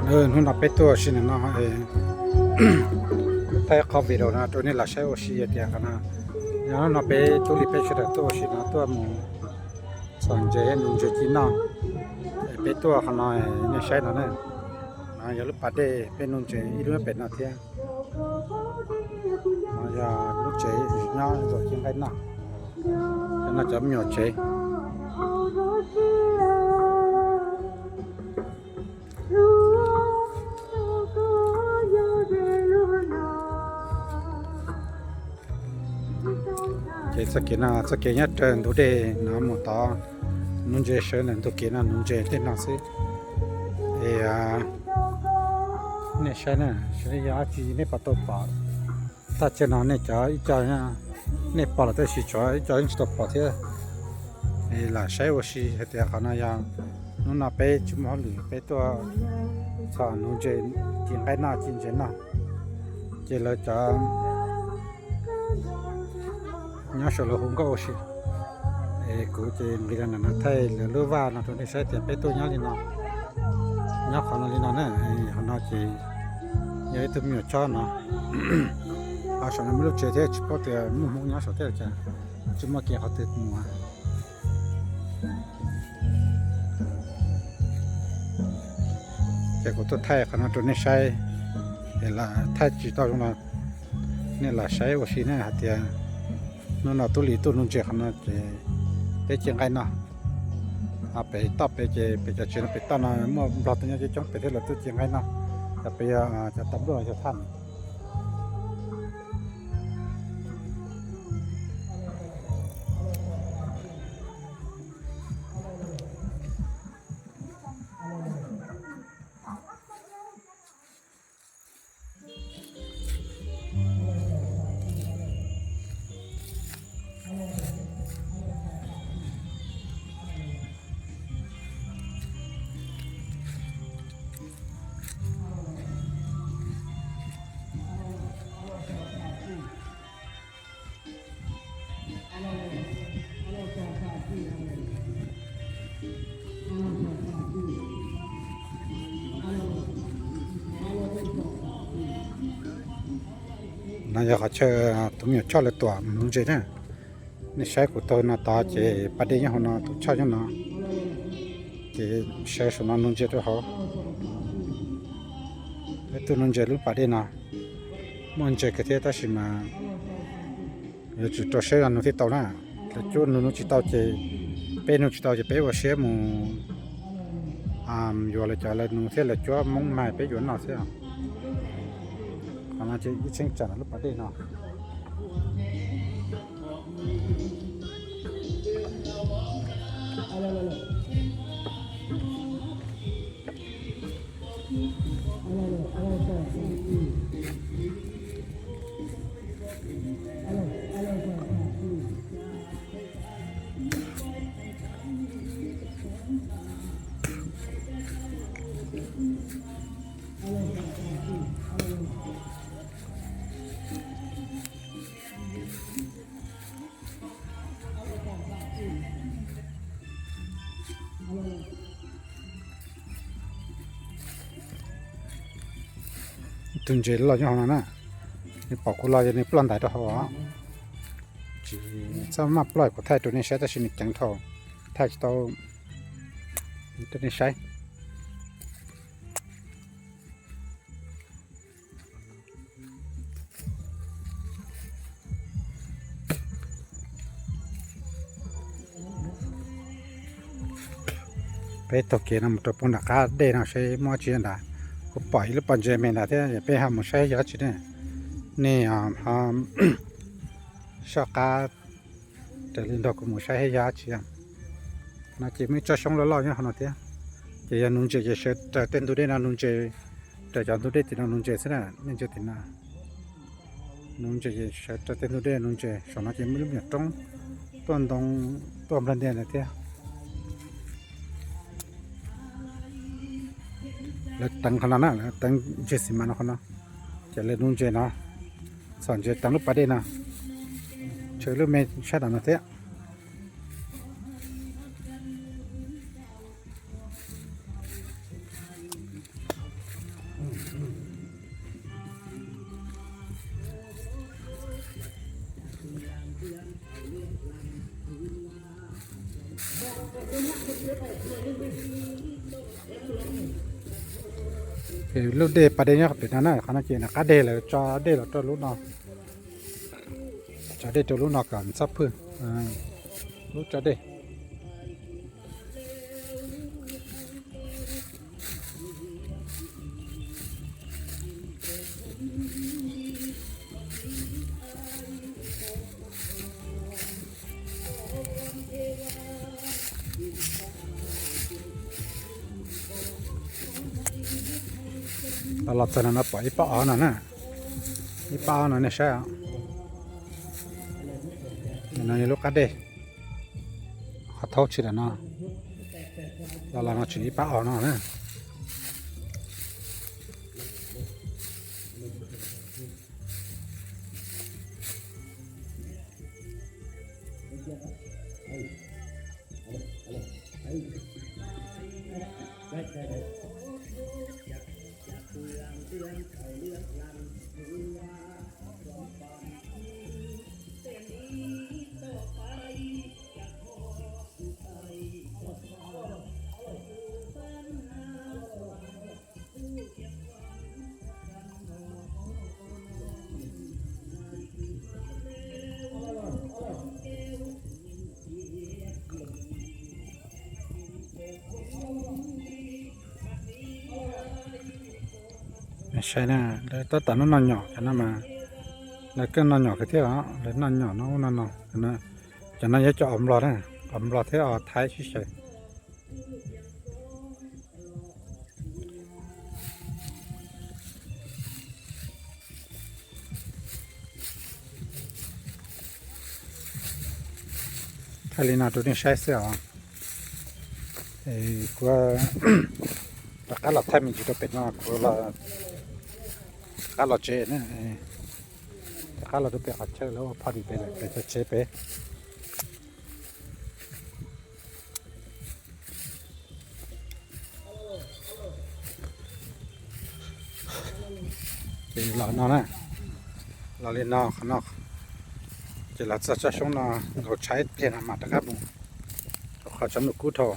Hnub no peb tuaj ua si no, thaij qhov video no rau nej los saib ua si hais tias qhov no, yog hnub no peb tub li peb sawv daws tuaj ua si no tuaj mus txhom ntses, nuv ntses ci noj. Peb tuaj qhov no, nej saib no na, no yog lub pas dej peb nuv ntses ib lub pem no thiab. No yog lub tsev nyob zov ci nqaij noj, cov no cov me nyuam tsev. Ces txoj kev no txoj kev nyob raws ntug dej no mus tod, nuv ntses sawv ntawm ntug kev no nuv ntses tej no xwb. Es nej saib na, saib yog dab tsi nej pom tau pom. Thaj chaw no nej cov ib co, nej pom lawm tab sis tshuav ib co yeej tsis tau pom thiab. Es lam saib ua si hais tias qhov no yog hnub no peb tsis muaj hauj lwm peb tuaj txhom nuv ntses, ci nqaij noj ci ntses noj. Ces lawv cov nyob saum lawv hu nkauj ua si. Es kuv ces nqis los ntawm no thaij lawv lub vaj no rau nej saib tias peb tuaj nyob li no, nyob qhov no li no na. Qhov no ces yog ib tug me nyuam chob no, ho saum no muaj lub tsev thiab tsis paub tias muaj Hmoob nyob saum thiab los cas, tsis muaj kev qhov twg mus. Ces kuv tuaj thaij qhov no rau nej saib, es lam thaij tsis tau zoo no, nej lam saib ua si ne hais tias hnub no tub li tuaj nuv ntses qhov no ces peb ci nqaij noj. Pem toj pem ces pem cov tsev no pem toj no muaj Nplog tuaj nyob coob coob pem thiab lawv tuaj ci nqaij noj. Cov pem yog cov tas npluaj yog thaj no. No yog qhov chaw tus me nyuam choj lawv tuam nuv ntses na. Nej saib kuv taug no tod ces pas dej nyob hauv no, tus choj nyob no, ces sawv saum no nuv ntses rau hauv. Peb tuaj nuv ntses lub pas dej no, muaj ntses kawg thiab tab sis mas yuav tsum rau siab nuv thiaj tau na. Lawv cuab nuv nuv tsis tau ces, peb nuv tsis tau ces peb ua siab mus yuav lawv cov lawv nuv thiab lawv cuab Hmoob mas peb yuav noj xwb. Qhov no ces ib txheeb tsam lub pas dej no. Tus ntses loj nyob hauv no na, nws pom kuv los yog nws ploj ntais rau hauv os. Tsis txhob maj ploj, kuv thaij rau nej saib tab sis nws ceev dhau, thaij tsis tau rau nej saib. Peb taug kev no mus rau pem nram qab dej no seb muaj dab tsi ntawd. Kuv pom ib lub pob ntseg me ntawd thiab, peb ho mus saib yog dab tsi ne. Nej ho soj qab raws li nrog kuv mus saib yog dab tsi. No ces muaj ib tsob xyoob loj loj nyob hauv no thiab. Ces yog nuv ntses ces sawv raws tej ntug dej no, nuv ntses raws cov ntug dej tim no nuv ntses xwb na, nej ntsia tim no. Nuv ntses ces sawv raws tej ntug dej nuv ntses. Saum no ces muaj lub me nyuam roob tuaj ntoo, tuaj nplog ntiag ntawd thiab. Lawv teev qhov no na, lawv teev ntses xis mas no qhov no, ces lawv nuv ntses no, txhom ntses teev lub pas dej no, tshuav lub me sab tom no thiab. Lub dej pas dej nyob pem no na, qhov no ces nws qab dej lawv tso dej los rau lub no, tso dej rau lub no kom txhob phwj, lub tso dej. Los txog no no pom ib pab ob no na, ib pab ob no nej saib os. No yog lub qab dej, qhov thaub tsis lam no, los los no tseem ib pab ob no na. Saib na, lawv tab tom noj noj nyom cov no mas, lawv kuj noj nyom kawg thiab os, lawv noj nyom no ub no no. Cov no yog cov os nplog na, os nplog thiab os thaib sib xyaw. Thaij li no rau nej saib xwb os. Kuv rov qab los thaij me ntsis rau pem no, kuv rov qab los tsev na. Rov qab los rau pem qhov chaw lawv ua party pem lawm, pem cov tsev pem. Ces los no na, los li no qhov no, ces los txog tsob xyoob no nkaus tshaib pliag no mam rov qab mus rau qhov tsob ntuj kub dhau.